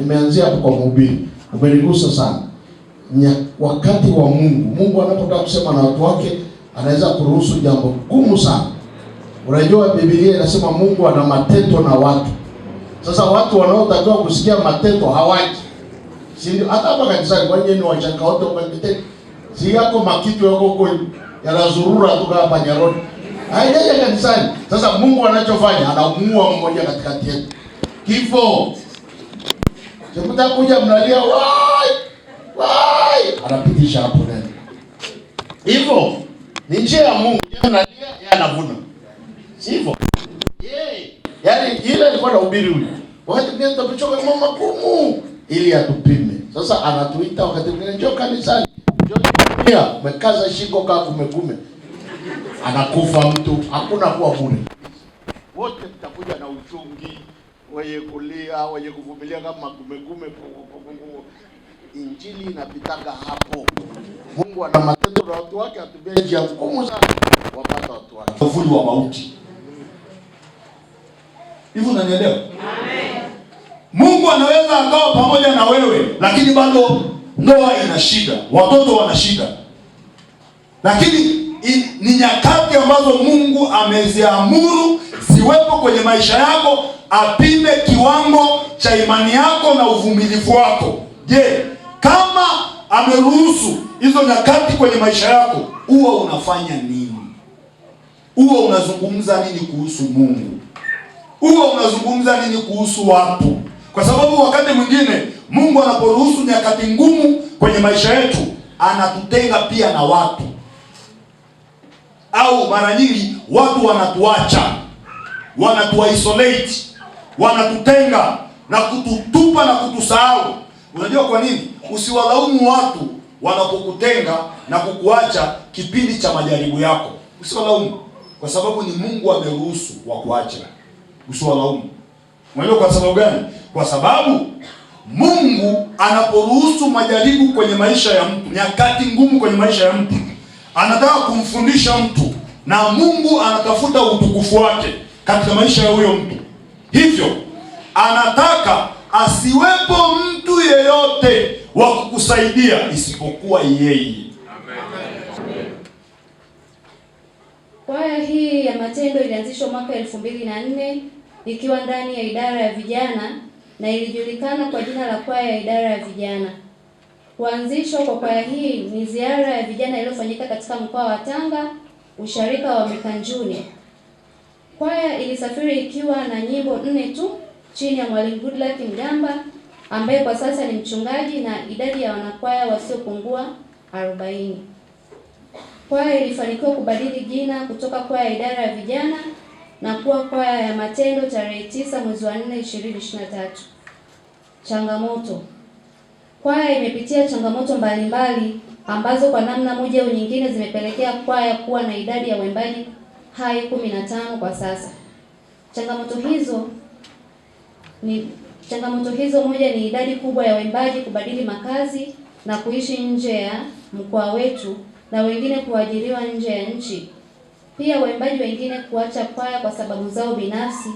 Nimeanzia hapo kwa mhubiri, umenigusa sana. Wakati wa Mungu, Mungu anapotaka kusema na watu wake anaweza kuruhusu jambo gumu sana. Unajua Biblia inasema Mungu ana mateto na watu. Sasa watu wanaotakiwa kusikia mateto hawaji. Si ndio? Hata hapa kanisani kwa nini washaka wote wamepita? Si yako makitu yako huko yanazurura tu kama panyarodi. Haijaja kanisani. Sasa Mungu anachofanya anamuua mmoja katikati yetu. Kifo. Sikuta kuja mnalia wai wai, anapitisha hapo neno. Hivyo ni njia ya Mungu. Yeye analia, yeye anavuna. Sivyo? Yeye. Yaani ile alikuwa anahubiri huyu. Wakati mwingine tutachoka mambo magumu ili atupime. Sasa anatuita wakati mwingine njoo kanisani. Njoo pia umekaza shingo kama kumegume. Anakufa mtu, hakuna kuwa bure. Wote tutakuja na uchungi, wenye kulia, wenye kuvumilia kama magumegume. Injili inapitaga hapo. Mungu ana matendo na watu wake, atumie njia ngumu sana wapata watu wake. Uvuli wa mauti. Hivi unanielewa? Amen. Mungu anaweza akawa pamoja na wewe, lakini bado ndoa ina shida, watoto wana shida, lakini ni nyakati ambazo Mungu ameziamuru ziwepo kwenye maisha yako, apime kiwango cha imani yako na uvumilivu wako. Je, kama ameruhusu hizo nyakati kwenye maisha yako, huwa unafanya nini? Huwa unazungumza nini kuhusu Mungu? Huwa unazungumza nini kuhusu watu? Kwa sababu wakati mwingine Mungu anaporuhusu nyakati ngumu kwenye maisha yetu, anatutenga pia na watu, au mara nyingi watu wanatuacha, wanatuisolate, wanatutenga na kututupa na kutusahau. Unajua kwa nini? Usiwalaumu watu wanapokutenga na kukuacha kipindi cha majaribu yako. Usiwalaumu, kwa sababu ni Mungu ameruhusu wakuache. Usiwalaumu. Unajua kwa sababu gani? Kwa sababu Mungu anaporuhusu majaribu kwenye maisha ya mtu, nyakati ngumu kwenye maisha ya mtu, anataka kumfundisha mtu, na Mungu anatafuta utukufu wake katika maisha ya huyo mtu. Hivyo anataka asiwepo mtu yeyote wa kukusaidia isipokuwa yeye. Kwaya hii ya Matendo ilianzishwa mwaka 2004 ikiwa ndani ya idara ya vijana na ilijulikana kwa jina la kwaya ya idara ya vijana. Kuanzishwa kwa kwaya hii ni ziara ya vijana iliyofanyika katika mkoa wa Tanga, usharika wa Mikanjuni. Kwaya ilisafiri ikiwa na nyimbo 4 tu chini ya Mwalimu Goodluck Mgamba ambaye kwa sasa ni mchungaji na idadi ya wanakwaya wasiopungua 40. Kwaya ilifanikiwa kubadili jina kutoka kwaya ya idara ya vijana na kuwa kwaya ya Matendo tarehe 9 mwezi wa 4 2023. Changamoto. Kwaya imepitia changamoto mbalimbali ambazo kwa namna moja au nyingine zimepelekea kwaya kuwa na idadi ya waimbaji hai 15 kwa sasa. Changamoto hizo moja ni idadi kubwa ya waimbaji kubadili makazi na kuishi nje ya mkoa wetu na wengine kuajiriwa nje ya nchi. Pia waimbaji wengine kuacha kwaya kwa sababu zao binafsi,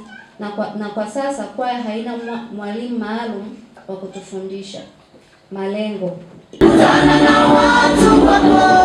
na kwa sasa kwaya haina mwalimu maalum wa kutufundisha. Malengo. Kutana na watu wako.